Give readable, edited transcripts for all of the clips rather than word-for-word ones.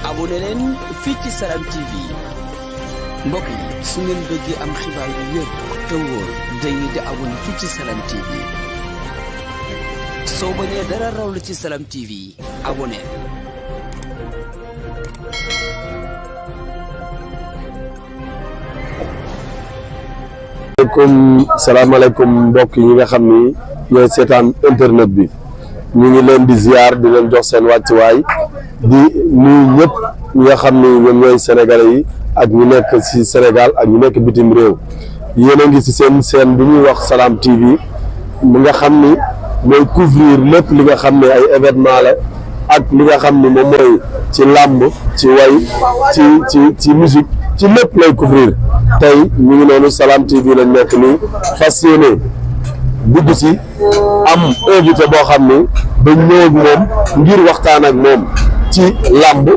abonné leen fii ci Salam TV mbokk yi su ngeen bëggee am xibaar yu wér te wóor dañuy di abonné fii ci Salam TV soo bañee dara raw la ci Salam TV abonné. salaamaaleykum mbokk yi nga xam ni ñooy seetaan internet bi ñu ngi leen di ziar di leen jox seen wàccuwaay di nuyu ñëpp ñi nga xam ni ñoom ñooy sénégalais yi ak ñu nekk ci Sénégal ak ñu nekk bitim réew yéen a ngi ci seen chaîne bi ñuy wax Salam TV mi nga xam ni mooy couvrir lépp li nga xam ne ay événement la ak li nga xam ni moom mooy ci làmb ci way ci musique ci lépp lay couvrir tey ñu ngi noonu Salam TV lañ nekk nii fas yéene dugg si am invité boo xam ni dañ ñëw ak moom ngir waxtaan ak moom ci làmb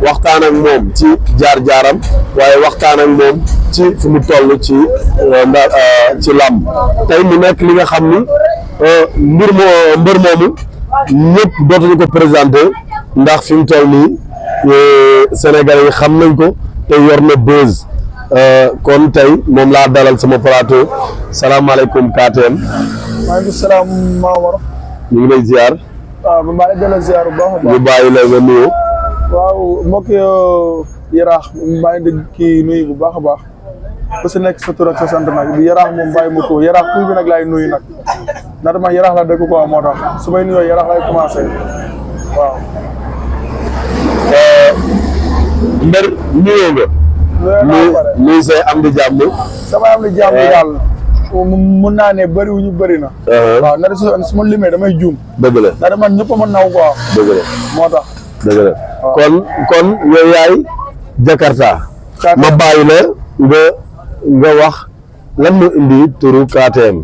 waxtaan ak moom ci jaar-jaaram waaye waxtaan ak moom ci fi mu toll ci làmb tey mu nekk li nga xam ni mbër moomu ñëpp dootuñu ko présenté ndax fi mu toll nii Sénégalais yi xam nañ ko te yor na buzz kon tey moom laa dalal sama plateau salaamaaleykum KTM. maaleykum salaam Maamar. ñu ngi lay ziar. waaw man maa ngi lay ziar bu baax a baax. ñu bàyyi la nga nuyoo. waaw mbokk Yaraax maa ngi dégg kii nuyu bu baax a baax ku si nekk sa tur ak sa sant nag bi Yaraax moom bàyyi ma ko Yaraax kuy bi nag laay nuyu nag ndax man Yaraax la dëkk quoi moo tax su may nuyoo Yaraax lay commencé waaw. mbër nuyoo nga. nuyu say am di jàmm. sama am di jàmm yàlla. mun naa ne bëriwuñu bëri na. waaw ndax su ma limee damay juum. dëgg la ndax man ñëpp a ma naw quoi. dëgg la moo tax. dëgg la kon yow yaay Jakarta. ma bàyyi la nga wax lan moo indi turu KTM.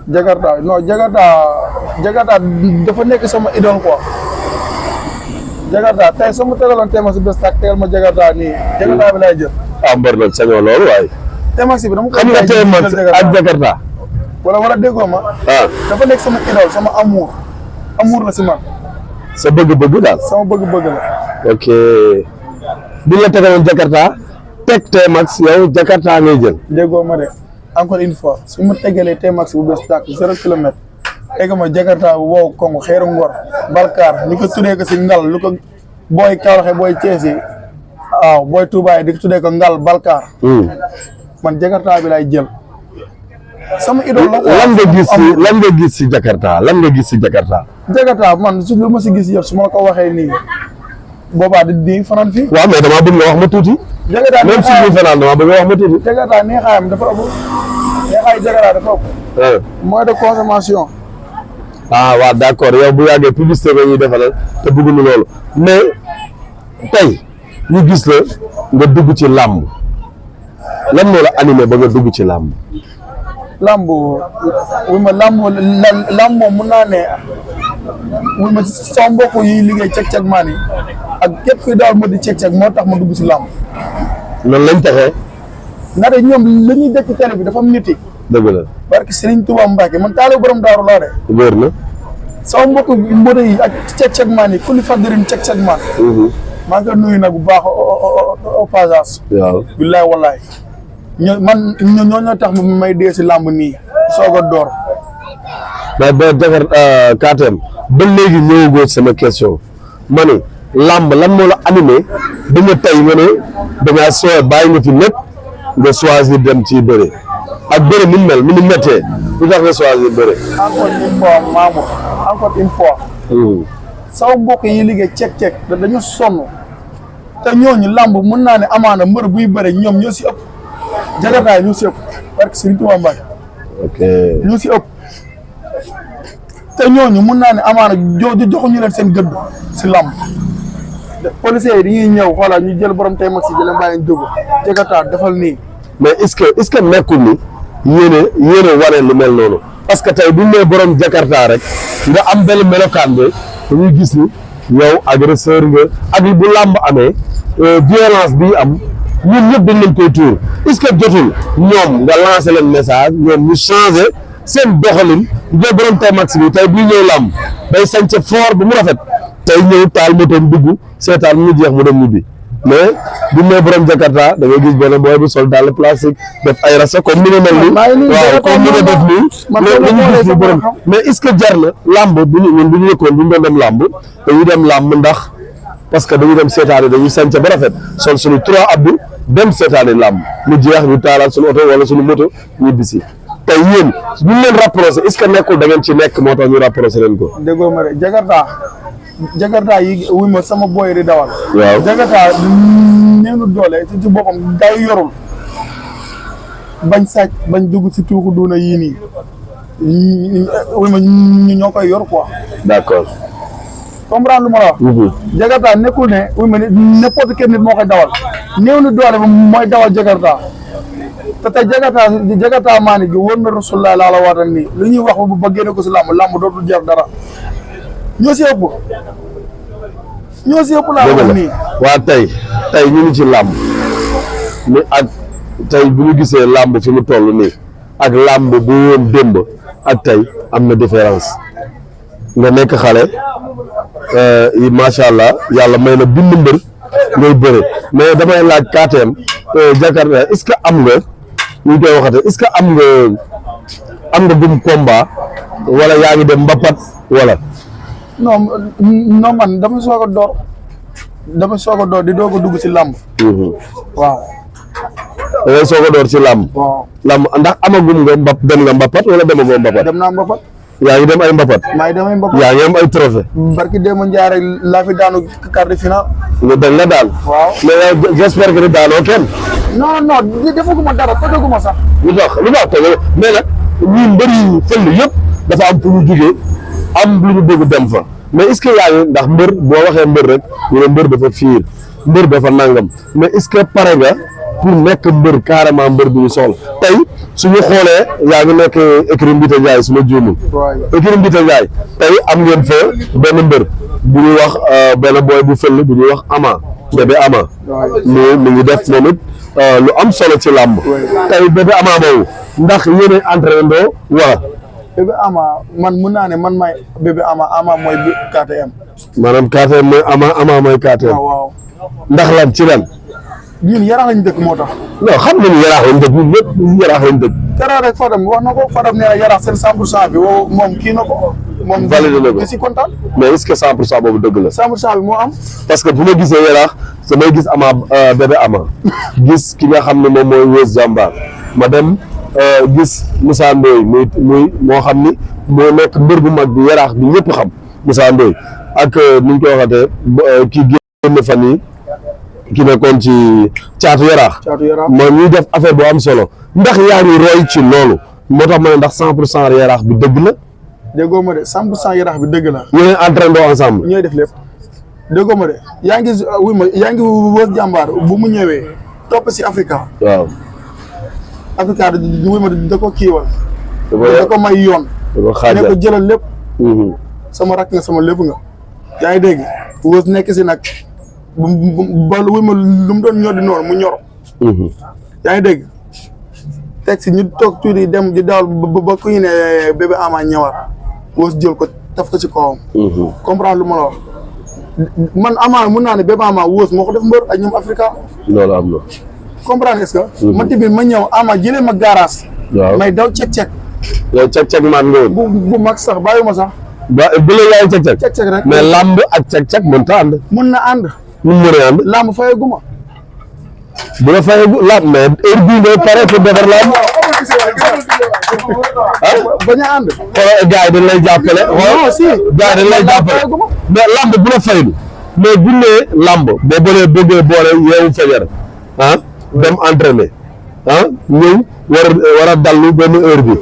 Jakarta non Jakarta dafa nekk sama idole quoi. Jakarta tey sama tegaloon Tmax bés tak tegal ma Jakarta nii Jakarta bi lay jël. ah mbër nag sañoo loolu waaye. Tmax bi dama ko xam nga Tmax ak Jakarta. wala déggoo ma. dafa nekk sama idole sama amour la si man. sa bëgg-bëgg daal. sama bëgg-bëgg la. ok bi la tegaloon Jakarta teg Tmax yow Jakarta ngay jël. déggoo ma de encore une fois su ma tegalee Tmax bu bees tàkk 0 kilomètre teg ma Jakarta bu wow kongo xeeru ngor balkaar ñu ko tuddee ko si ngal lu ko booy Kaolack booy Thiès yi waaw booy Touba yi di ko tuddee ko ngal balkaar. man Jakarta bi lay jël. sama idole la lan nga gis si Jakarta lan nga gis si Jakarta. Jakarta man su lu ma si gis yëpp su ma la ko waxee nii boobaa di fanaan fii. waaw mais damaa bëgg nga wax ma tuuti. Jakarta même si ñu fanaan damaa bëgg nga wax ma tuuti. Jakarta neexaayam dafa ëpp neexaay Jakarta dafa ëpp. moyen de consommation. ah waaw d'accord yow bu yàggee publicité ba ñuy defalal te bëgguñu loolu mais tey ñu gis la nga dugg ci làmb lan moo la animé ba nga dugg ci làmb. làmb wu ma làmb moom mun naa ne wu ma sama mbokk yi liggéey ceg-ceg maan yi ak képp kuy daal ma di ceg-ceg moo tax ma dugg ci làmb. noonu lañ taxee. ndaxte ñoom li ñuy dëkk télé bi dafa niti. dëgg la. barke Serigne Touba Mbacke man taalibu borom daaru laa de. wér na. sama mbokk mbër yi ak ceg-ceg maan yi ku li faddirin ceg-ceg maan. maa ngi koy nuyu nag bu baax au passage. waaw billaay wallaay. ñoo tax may dee si làmb nii soog a door. mais ba Jakarta KTM ba léegi ñëwagoo sama question ma ne làmb lan moo la animé ba nga tey nga ne dangaa soo bàyyi nga fi lépp nga choisir dem ci bëre ak bëre ni mu mel ni mu méttee lu tax nga choisir bëre. encore une fois Mamour encore une fois. sama mbokk yi liggéey cek-cek dañu sonn te ñooñu làmb mën naa ne amaana mbër buy bëre ñoom ñoo si ëpp. Jakarta ñoo si ëpp parce que Serigne Touba Mbacke. ok ñoo si ëpp te ñooñu mun naa ne amaana joxuñu leen seen gëdd si làmb. policiers yi dañuy ñëw xoolal ñu jël borom Tmax si jëlee mbaa ñu dugg Jakarta defal nii. mais est-ce que nekkul ni yéene wane lu mel noonu parce que tey bu ñu nee borom Jakarta rek nga am benn melokaan bi dañuy gis ni yow agresseur nga ak bu làmb amee violence bi am. ñun ñëpp dañ leen koy tuur est-ce que jotul ñoom nga lancer leen message ñoom ñu changer seen doxalin nga borom Tmax bi tey bu ñëw làmb day sañse fort bu mu rafet tey ñëw taal motoom dugg seetaan mu jeex mu dem ñibbi mais bu ñu nee borom Jakarta da ngay gis benn booy bu sol dàll plastique def ay rasta comme ni nga mel nii waaw comme ni nga def nii borom mais est-ce que jar na làmb bu ñu ñun bu ñu yëkkoon bu ñu doon dem làmb dañuy dem làmb ndax parce que dañuy dem seetaani dañuy sànca ba rafet sol suñu 3 abdu dem seetaani làmb mu jeex ñu taalaat suñu oto wala suñu moto ñibbisi tey yéen bu ñu leen rapproché est-ce que nekkul da ngeen ci nekk moo tax ñu rapproché leen ko. déggoo ma de Jakarta yi wuy ma sama boy di dawal. waaw Jakarta neenu doole ci boppam day yorul bañ sàcc bañ dugg si tuuxu duuna yii nii wuy ma ñoo koy yor quoi. d'accord. comprendre lu ma la wax. Jakarta nekkul ne wuy ma n'importe quel nit moo koy dawal néew ni doole mooy dawal Jakarta te tey Jakarta maa ni gi wër na Rasulullah laa la waatal nii lu ñuy wax ba génne ko si làmb dootul jar dara ñoo si ëpp laa wax nii. waa tey ñu ngi ci làmb ni ak tey bu ñu gisee làmb fi mu toll nii ak làmb bu woon démb ak tey am na différence nga nekk xale macha allah yàlla may na bind mbër ngay bëre mais damay laaj KTM Jakarta est-ce que am nga ñu koy waxate est-ce que am nga gum combat wala yaa ngi dem mbapat wala. non man dama soog a door di doog a dugg si làmb. waaw. da ngay soog a door ci làmb. waaw làmb ndax amagum nga dem nga mbapat wala demagoo mbapat. dem naa mbapat. yaa ngi dem ay mbapat. maa ngi dem ay mbapat. yaa ngi am ay trophée. barki Demba Ndiaye rek laa fi daanu quart de finale. nga dañ la daal. waaw mais j'espère que daanoo kenn. non defaguma dara tojaguma sax. lu tax tojagoo mais nag ñun mbëri fël yëpp dafa am fu ñu jugee am lu ñu bëgg dem fa mais est-ce que yaa ngi ndax mbër boo waxee mbër rek ñu ne mbër dafa fiir mbër dafa nangam mais est-ce que pare nga pour nekk mbër carrément mbër bu ñu soxla tey suñu xoolee yaa ngi nekk écurie Mbita Ndiaye su ma juumul. écurie Mbita Ndiaye tey am ngeen fa benn mbër bu ñuy wax benn booy bu fël bu ñuy wax Ama bébé Ama. mi ngi def moom it lu am solo ci làmb. tey bébé Ama boobu ndax yéen a entraîné wala. bébé Ama man mun naa ne man maay bébé Ama mooy KTM. maanaam KTM mooy Ama mooy KTM. waaw ndax lan ci lan. ñun yaraax lañ dëkk moo tax. non xam nañu yaraax lañ dëkk ñun ñëpp yaraax lañ dëkk. keroog rek Fadam wax na ko Fadam nee na yaraax seen 100% bi moom kii na ko. moom validé na ko di si kontaan. mais est-ce que 100% boobu dëgg la. 100% bi moo am. parce que bu ma gisee yaraax damay gis Ama bébé Ama gis ki nga xam ne moom mooy Weuz Jambar ma dem gis Moussa Ndoye muy moo xam ni moo nekk mbër bu mag bi yaraax bi ñëpp xam Moussa Ndoye ak ni ñu koy waxatee kii génn fan yi ki nekkoon ci caatu yaraax moo ñuy def affaire bu am solo ndax yaa ngi roy ci loolu moo tax ma ne ndax 100% yaraax bi dëgg la. déggoo ma de 100% yaraax bi dëgg la. ñooy entraîné ensemble. ñooy def lépp déggoo ma de yaa ngi Weuz Jambar bu mu ñëwee topp si Africa. waaw. Africa da ko kiiwal. da ko may yoon. da ko xaajal ne ko jëlal lépp. sama rakk nga sama lépp nga. yaa ngi dégg Weuz nekk si nag ba lu mu doon ñor di noor mu ñor. yaa ngi dégg teg si ñu toog tuuti dem di dawal ba ku ñu ne bébé Ama ñëwaat Weuz jël ko taf ko si kawam. comprendre lu ma la wax man Ama mun naa ne bébé Ama Weuz moo ko def mbër ak ñoom Africa. loolu am na. comprendre est-ce que. man tamit ma ñëw Ama jëlee ma garage. waaw may daw cek. yow cek maan nga woon. bu mag sax bàyyiwuma sax. bu la yaay cek. cek rek mais lamb ak cek mënut a ànd. mun na ànd. mun mën a ànd. lamb fayaguma. bu la fayagum lamb mais heure bii ngay pare pour defar lamb. bañ a ànd. xoolal gars yi dañ lay jàppale. non si gars yi dañ lay jàppale mais lamb bu la faylu mais bu nee lamb boo bëggee boole yeewu fajar dem entraîner ñëw war a dallu benn heure bi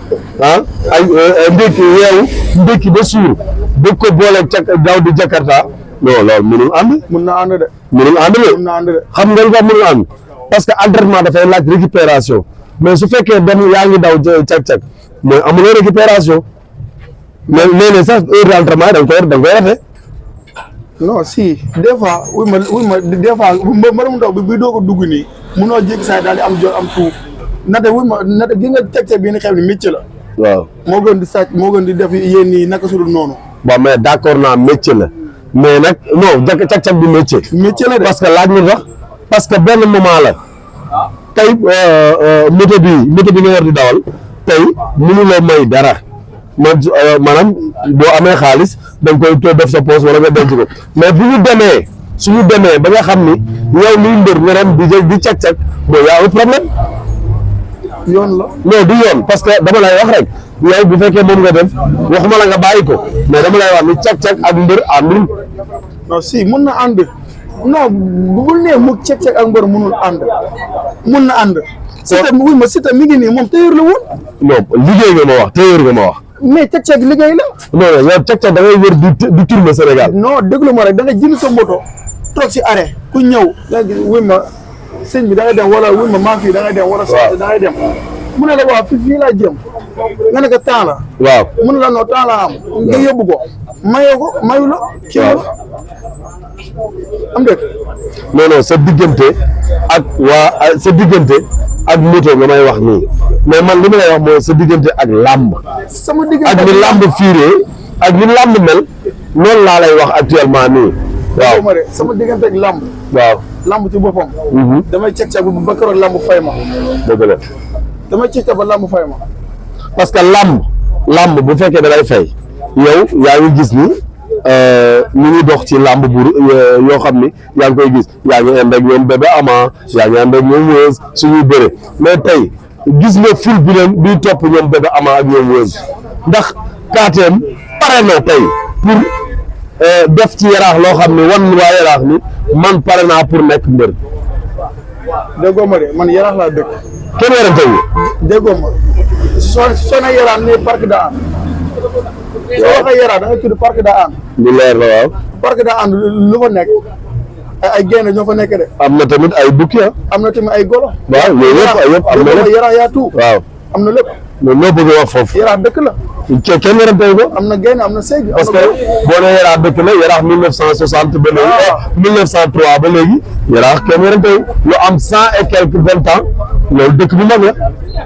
ay ndékki ba suur bëgg ko boole gaaw di Jakarta non loolu mënul ànd. mun na ànd de. mënul ànd de. mun na ànd de. xam nga lu tax mënul ànd parce que entraînement dafay laaj récupération mais su fekkee dem yaa ngi daw cag mooy amuloo récupération mais léeg-léeg sax heure d'entraînement da nga koy rate. non si des fois des fois mbërum ndaw bi doo ko dugg nii munoo jékki saa daal di am jot am tuut nate gi nga cag bi ni xam ne métier la. waaw moo gën di sàcc moo gën di def yéen nii naka su dul noonu. bon mais d'accord naa métier la mais nag non cag bi métier. métier la de parce que laaj na tax parce que benn moment la tey moto bi nga war di dawal tey mënuloo may dara maanaam boo amee xaalis da nga koy def sa poche wala nga denc ko mais bu ñu demee suñu demee ba nga xam ni yow liy mbër nga dem di cag-cag mooy yaa am problème. yoon la non du yoon parce que dama lay wax rek yow bu fekkee moom nga def waxuma la nga bàyyi ko mais dama lay wax ni cag-cag ak mbër àndul. non si mun na ànd non bul nee mu cag-cag ak mbër munul ànd mun na ànd. Siteu wuy ma Siteu mi ngi nii moom tailleur la woon. non liggéey nga ma wax tailleur nga ma wax. mais cag-cag liggéey la. non yow cag-cag da ngay wër di tourner Sénégal. non déglu ma rek da nga jënd sa moto toog si arrêt ku ñëw nga gis wuy ma sëñ bi da ngay dem wala wuy ma maa fii da ngay dem wala soxna da ngay dem mu ne la waaw fii laa jëm nga ne ko temps la. waaw mu ne la non temps la am nga yóbbu ko mayoo ko mayu la kii la am dégg. non sa diggante ak sa diggante ak moto nga may wax nii mais man li ma lay wax mooy sa diggante ak làmb. sama diggante ak ni làmb fiiree ak ni làmb mel loolu laa lay wax actuellement nii. waaw sama diggante ak làmb. waaw làmb ci boppam. damay ceg-ceg ba keroog làmb fay ma. dëgg la. damay ceg-ceg ba làmb fay ma. parce que làmb bu fekkee da lay fay yow yaa ngi gis ni ñu ngi dox ci làmb bu yoo xam ni yaa ngi koy gis yaa ngi ànd ak ñoom Bébé Ama yaa ngi ànd ak ñoom Weuz suñuy bëre mais tey gis nga ful bi leen bi topp ñoom Bébé Ama ak ñoom Weuz ndax KTM pare na tey pour def ci yaraax loo xam ni wan waa yaraax ni man pare naa pour nekk mbër. déggoo ma de man yaraax laa dëkk. kenn werante wu. déggoo ma soo na yaraax ne parc da an soo waxee yaraax da nga tudd parc da an. lu leer la waaw. parc da an lu fa nekk ay gaynde ñoo fa nekk de. am na tamit ay bukki am na tamit ay golo. waaw yooyu yëpp am na lépp yaraax yaa tout. waaw am na lépp. mais noo bëgg a wax foofu. yaraax dëkk la. kenn werante wu ko. am na gaynde am na segg. parce que boo nee yaraax dëkk la yaraax 1960 ba léegi 1903 ba léegi yaraax kenn werante wu lu am 100 et quelques 20 ans loolu dëkk bu mag la.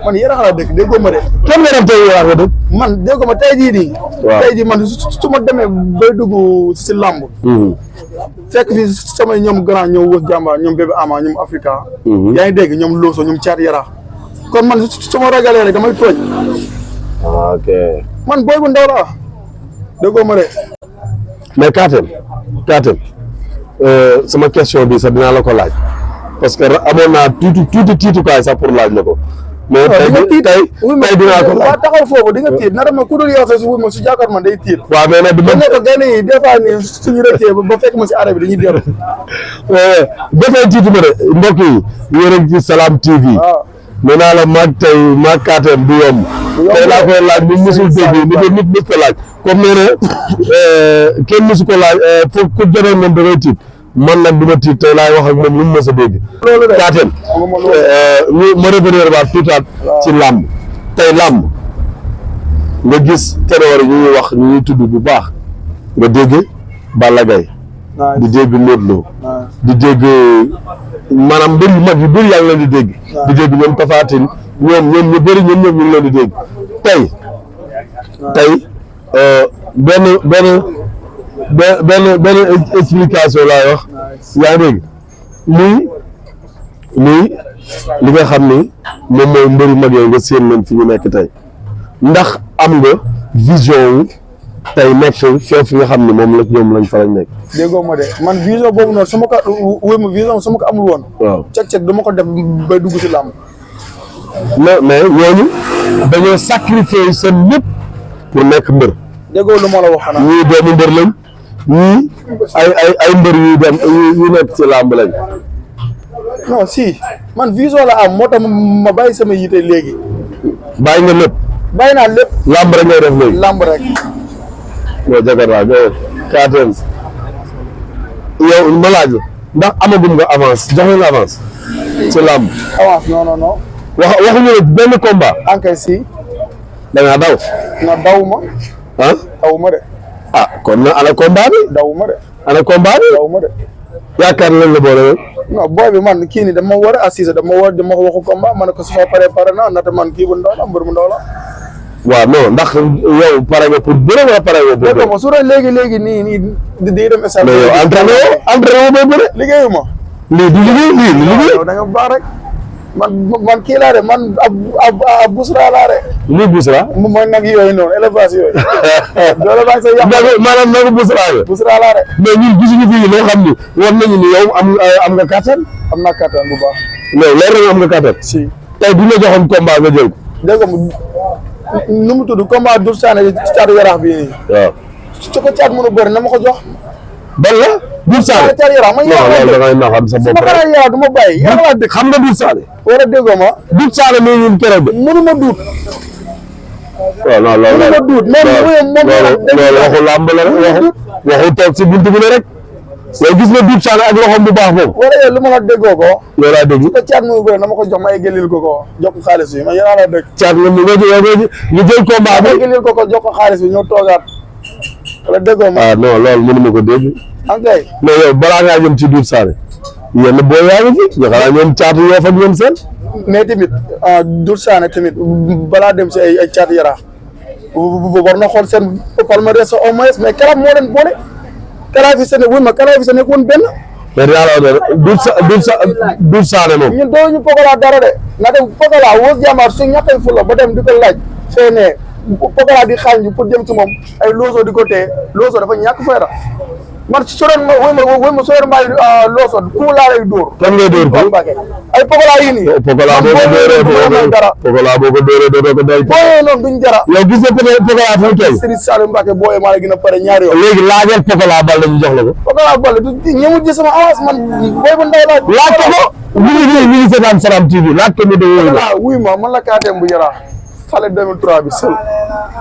man yaraax laa dëkk déggoo ma de. kenn werante wu yaraax nga dëkk. man déggoo ma tey jii nii. waaw tey jii man su ma demee bay dugg si làmb. fekk fi samay ñoom grand ñoom Weuz Jàmbaar ñoom Bébé Ama ñoom Africa. yaa ngi dégg ñoom Loso ñoom Caat Yaraax kon man su ma ragalee rek damay tooñ. ok man booy bu ndaw laa déggoo ma de. mais KTM sama question bi sax dinaa la ko laaj parce que amoon naa tuuti tiitukaay sax pour laaj la ko. mais tey dinaa ko laaj. waa taxaw foofu di nga tiit na dama ku dul yow sax su ma su jàkkaar man day tiit. waaw mais nag du ma ne ko gaynde yi des fois nii suñu rëccee ba fekk ma si arrêt bi dañuy dellu. dafay tiitu ma de mbokk yi yéen a ngi ci Salam TV. waaw nee naa la maag KTM du yomb. tey laa koy laaj ni musul dégg ni ko nit mës ko laaj comme nee na kenn mësu ko laaj foofu ku jotoon moom da ngay tiit man nag du ma tiit tey laay wax ak moom lu mu mës a dégg. loolu de KTM ma revenir ba tuutaat ci làmb tey làmb nga gis ténor yi ñuy wax ñu ñuy tudd bu baax nga dégg Balla Gaye di dégg Modou Lo di dégg maanaam mbër yu mag yu bëri yaa ngi leen di dégg di dégg ñoom Tapha Tine ñoom ñu bëri ñoom ñu ngi leen di dégg tey benn explication laay wax yaa ngi dégg muy li nga xam ni moom mooy mbëri mag yooyu nga séen leen fi ñu nekk tey ndax am nga vision wu tey nekk foofu nga xam ne moom la ñoom lañ fa lañ nekk. déggoo ma de man vision boobu noonu su ma ko wéy ma vision su ma ko amul woon. waaw ceg-ceg du ma ko def bay dugg si làmb. mais ñooñu dañoo sacrifier seen lépp pour nekk mbër. déggoo lu ma la wax xanaa. ñii doomu mbër lañ ñii ay mbër yu dem yu nekk ci làmb lañ. non si man vision la am moo tax ma bàyyi sama yite léegi. bàyyi nga lépp. bàyyi naa lépp. làmb rek ngay def léegi. làmb rek. yow Jakarta KTM yow ma laaj la ndax amagum nga avance joxe nga avance ci làmb. avance non. waxuñu ne benn combat. ankay si. da ngaa daw. non daw ma. ah. daw ma de. ah kon na ana combat bi. daw ma de. ana combat bi. daw ma de. yaakaar nañ la boole woon. non booy bi man kii nii dama war a assiser dama waxu combat ma ne ko su ma pare na nata man kii bu ndaw la mbër bu ndaw la. waaw non ndax yow pare nga pour bëre wala pare nga pour bëre. dégg nga su doon léegi nii di dem. mais yow entraîné woo bay bëre. liggéeyu ma. lii du liggéey lii du liggéey. yow da nga baax rek man kii laa de man ab busra laa de. lii busra. mooy nag yooyu noonu élevage yooyu. doole baa ngi say yàq. maanaam nagu busra la. busra laa de. mais ñun gisuñu fii loo xam ni war nañu ni yow am nga kattan. am naa kattan bu baax. mais leer na am nga kattan. si tey bu ñu la joxoon combat nga jël ko. dégg nga nu mu tudd combat Dour Sané ci caatu yaraax bii nii. waaw. su ko caat mënu bëri na ma ko jox. ban la Dour Sané. caatu yaraax man yaraax laa da ngay dëkk. naxam sa su bopp ma xanaa yaraax du ma bàyyi yaraax laa dëkk. xam nga Dour Sané. wala déggoo ma. Dour Sané mi ñun keroog de. mënu ma duut. waaw non loolu mënu ma duut même loolu waxu làmb la rek waxu toog si buntu bi la rek. yow gis nga Dour Sané ak loxoom bu baax boobu. wala yow lu ma la déggoo ko. loolu laa dégg. su ko caat mënu bëri na ma ko jox ma eggalil ko jox ko xaalis bi man yaraax laa dëkk. caat nga ñu jël combat ma bi. eggalil ko jox ko xaalis bi ñëw toogaat. wala déggoo ma. ah non loolu mënu ma ko dégg. ok. mais yow balaa ngaa jëm ci Dour Sané yenn boo yaa ngi fi ñu xanaa ñoom caatu yoo fa ñoom seen. mais tamit Dour Sané tamit balaa dem si ay caatu yaraax war na xool seen palmarès au moins mais keroog moo leen boole. keroog fi sa ne wuy ma keroog fi sa nekk woon benn. mais dinaa la wax ne Dour Sané moom. ñun doo ñu Pokola dara de na dem Pokola wóos jàmbaar su ñàkkee fula ba dem di ko laaj fee ne Pokola di xaañ bi pour jëm ci moom ay looso di ko téye looso dafa ñàkk fayda man su doon wuy ma su doon mbay looso ku mu laa lay dóor. kan ngay dóor ko ay Pokola yii nii. Pokola boo ko dóoree dara. Pokola boo ko dóoree dootoo ko day. booyee noonu duñ dara. yow gis nga Pokola fu mu toll. Serigne Saliou Mbacke booyee maa la gën a pare ñaari yoon. léegi laajal Pokola bal la ñu jox la ko. Pokola Baldé du ñëwul ci sama avance man booy bu ndaw laa. laaj ko ko. ñu ngi seetaan Salam TV laaj ko ñu de wóoyu la. wuy ma man la kaateem bu yaraax fale 2003 bi seul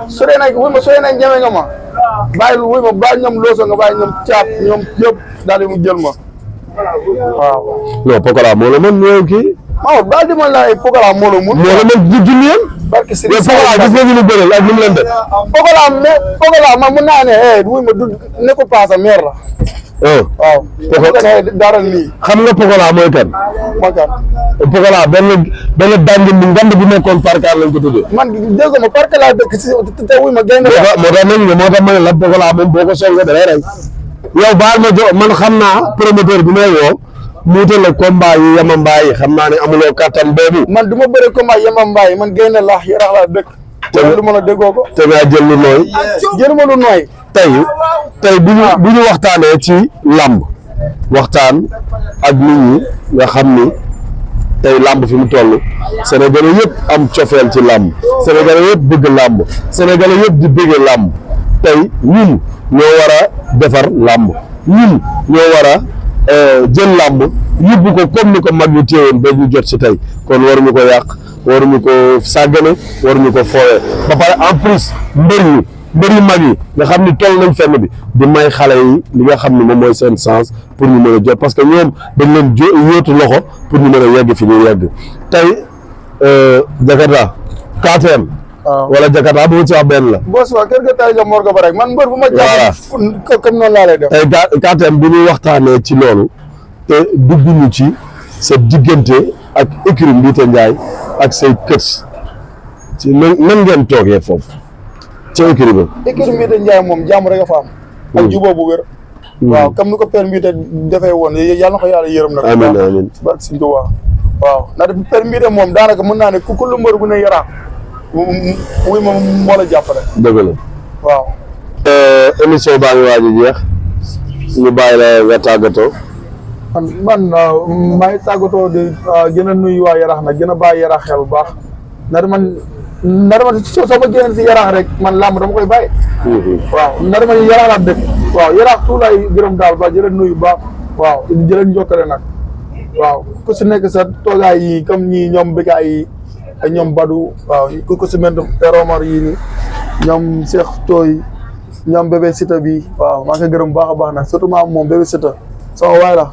su dee nag wuy ma soo nag ñeme nga ma bàyyi wuy ma bàyyi ñoom looso nga bàyyi ñoom caat ñoom yëpp daal di mu jël ma waaw. non Pokola moo la mën ñëw kii. Maodo baal di ma la ay Pokola moo la mun. moo la mën ju junni yéen. barke mais Serigne Pokola gis nga ñu lu bëri ak ni mu leen def. Pokola man mun naa ne wuy ma du ne ko paasa meer la. waaw. dara lii. xam nga Pokola mooy kan. man kan. Pokola benn dàngin bu ngand bu nekkoon parkaar lañ ko tuddee. man dégg nga ma parc laa dëkk si te wuy ma génn la. moo tax ma ne la Pokola moom boo ko songee da lay rey. yow baal ma jox man xam naa promoteur bi may woo mu wutal la combat yi yamambaay yi xam naa ne amuloo kattan boobu. man du ma bëre combat yemam mbaay man génn laax yaraax laa dëkk. te lu ma la déggoo ko. te ngaa jël lu nooy. jëluma lu nooy. tey bu ñu waxtaanee ci làmb waxtaan ak nit ñi nga xam ni tey làmb fi mu toll Sénégalais yëpp am cofeel ci làmb Sénégalais yëpp bëgg làmb Sénégalais yëpp di bëgg làmb tey ñun ñoo war a defar làmb ñun ñoo war a jël làmb yóbbu ko comme ni ko mag ñu téewoon ba ñu jot si tey kon waruñu ko yàq waruñu ko sàggane waruñu ko fooyee ba pare en plus mbër yu mag yi nga xam ni toll nañ fenn bi di may xale yi li nga xam ni moom mooy seen sens pour ñu mën a jot parce que ñoom dañ leen yóotu loxo pour ñu mën a yegg fi ñu yegg tey Jakarta KTM. waaw wala Jakarta bu ci wax benn la. boo suba kër ga tay ja mor ga ba rek man mbër bu ma jàpp comme noonu laa lay def. tey KTM bu ñu waxtaanee ci loolu te dugguñu ci sa diggante ak écurie Mbiite Ndiaye ak say kët ci nan ngeen toogee foofu ca écurie ba. écurie Mbiite Ndiaye moom jàmm rek a fa am. ak jubóo bu wér. waaw comme ni ko père Mbiite defee woon yàlla na ko yàlla yërëm nag. amiin amiin barke Sëñ Tuubaa waaw ndax père Mbiite moom daanaka mën naa ne ku lu mbër bu ne yaraax wuy moom moo la jàppale. dëgg la waaw. émission baa ngi waaj a jeex ñu bàyyi la nga tàggatoo. man maa ngi tàggatoo di gën a nuyu waa yaraax nag gën a bàyyi yaraax xel bu baax ndax man soo ma génn si yaraax rek man làmb dama koy bàyyi. waaw ndax man yaraax laa dëkk. waaw yaraax tout lay gërëm daal ba jëleen nuyu baax. waaw jëleen jokkale nag. waaw ku si nekk sa toogaay yi comme ñii ñoom békaay yi ak ñoom Badou waaw ku si mel ne Romar yii nii ñoom Cheikh Toy ñoom bébé Sita bi waaw maa ngi koy gërëm baax a baax nag surtout maa moom bébé Sita sama waay la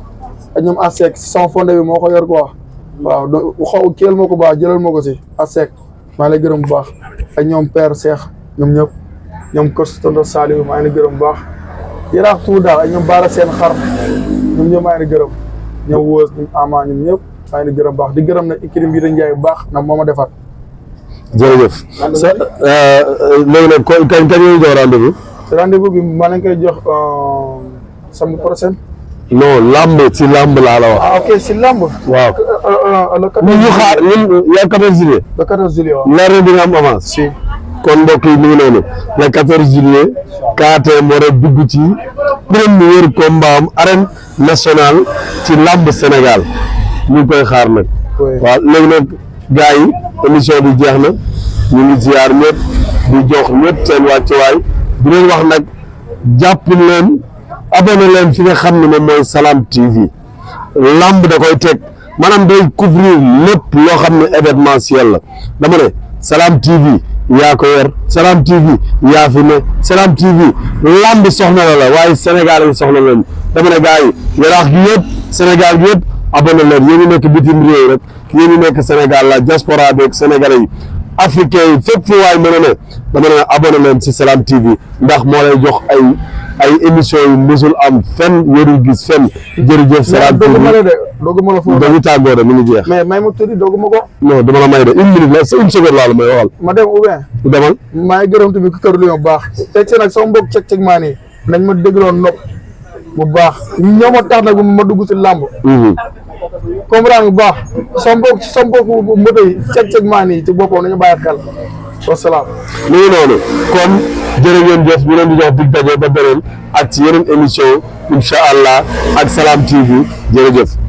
ak ñoom Asek sama fondé bi moo ko yor quoi waaw xaw kéel moo ko baax jëlal moo ko si Asek maa ngi lay gërëm bu baax ak ñoom Père Cheikh ñoom ñëpp ñoom kër Tonton Saliou maa ngi lay gërëm bu baax yaraax tout daal ak ñoom Baara seen xar ñoom ñëpp maa ngi lay gërëm ñoom Wóos ñoom Ama ñoom ñëpp maa ngi lay gërëm baax di gërëm nag écurie Mbiite Ndiaye bu baax nag moo ma defar. jërëjëf. léegi nag kañ la ñu jox rendez-vous. rendez-vous bi maa leen koy jox semaine prochaine. non lamb ci lamb laa la wax. ah ok si lamb. waaw. le 14 ñu xaar ñun yaa 14 juillet. le 14 juillet waaw. leer na di nga am avance. si. kon mbokk yi mi ngi noonu le 14 juillet KTM war a dugg ci premier combat am arène nationale ci lamb Sénégal ñu ngi koy xaar nag. waaw léegi nag gars yi émission bi jeex na ñu ngi ziar ñëpp di jox ñëpp seen wàccuwaay di leen wax nag jàpp leen abonné leen fi nga xam ne moom mooy Salam TV lamb da koy teg maanaam day couvrir lépp loo xam ne événementiel la dama ne Salam TV yaa ko yor Salam TV yaa fi ne Salam TV lamb soxna la waaye Sénégal yi soxla leen dama ne gars yi yaraax gi yëpp Sénégal gi yëpp abonné leen yéen ñi nekk bitim réew rek yéen ñi nekk Sénégal la diaspora beeg sénégalais yi africain yi fépp fu waay mën a ne dama ne abonné leen ci Salam TV ndax moo lay jox ay émission yu musul am fenn wérul gis fenn jërëjëf Salam TV dooguma la foofu dañu tàggoo de mi ngi jeex mais may ma tuddi dooguma ko non dama la may de une minute la c'est une seconde laa la may waxal ma dem ou bien demal maa ngi gërëm tamit ku kër Lion bu baax teg si nag sama mbokk ceg maa nii nañ ma dégloon nopp bu baax ñoo ma tax nag ma dugg si làmb comprendre bu baax sama mbokk moto yi ceg maa nii ci boppam nañu bàyyi xel wasalaam mi ngi noonu kon jërë ngeen jëf ñu leen di jox dig daje ba beneen ak ci yeneen émission incha allah ak Salam TV jërëjëf